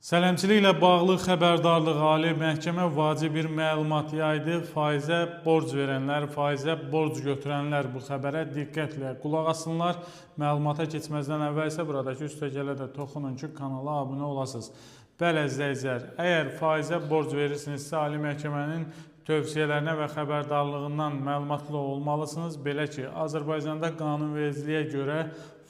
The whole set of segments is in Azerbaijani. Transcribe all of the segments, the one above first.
Sələmçiliklə bağlı xəbərdarlıq Ali Məhkəmə vacib bir məlumat yaydı. Faizə borc verənlər, faizə borc götürənlər bu xəbərə diqqətlə qulaq asınlar. Məlumata keçməzdən əvvəl isə buradakı üstəgələ də toxunun ki, kanala abunə olasınız. Bəli, əzizləyicilər, əgər faizə borc verirsinizsə, Ali Məhkəmənin tövsiyələrinə və xəbərdarlığından məlumatlı olmalısınız. Belə ki, Azərbaycanda qanunvericiliyə görə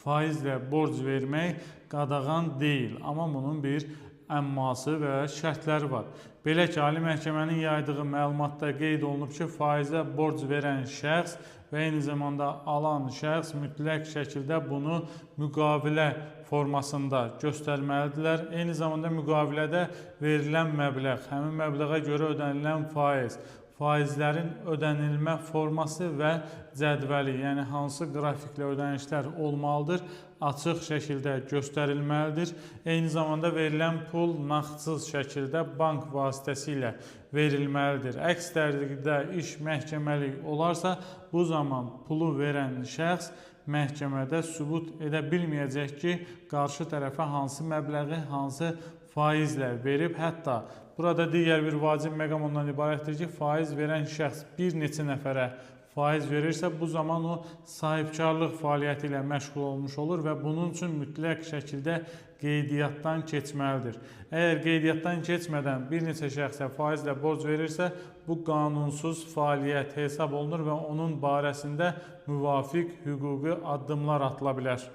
faizlə borc vermək qadağan deyil, amma bunun bir əmması və şərtləri var. Belə ki, Ali Məhkəmənin yaydığı məlumatda qeyd olunub ki, faizə borc verən şəxs və eyni zamanda alan şəxs mütləq şəkildə bunu müqavilə formasında göstərməlidirlər. Eyni zamanda müqavilədə verilən məbləğ, həmin məbləğə görə ödənilən faiz, faizlərin ödənilmə forması və cədvəli, yəni hansı qrafiklə ödənişlər olmalıdır, açıq şəkildə göstərilməlidir. Eyni zamanda verilən pul nağdsız şəkildə bank vasitəsilə verilməlidir. Əks təqdirdə iş məhkəməlik olarsa, bu zaman pulu verən şəxs məhkəmədə sübut edə bilməyəcək ki, qarşı tərəfə hansı məbləği, hansı faizlə verib. Hətta burada digər bir vacib məqam ondan ibarətdir ki, faiz verən şəxs bir neçə nəfərə faiz verirsə, bu zaman o sahibkarlıq fəaliyyəti ilə məşğul olmuş olur və bunun üçün mütləq şəkildə qeydiyyatdan keçməlidir. Əgər qeydiyyatdan keçmədən bir neçə şəxsə faizlə borc verirsə, bu qanunsuz fəaliyyət hesab olunur və onun barəsində müvafiq hüquqi addımlar atıla bilər.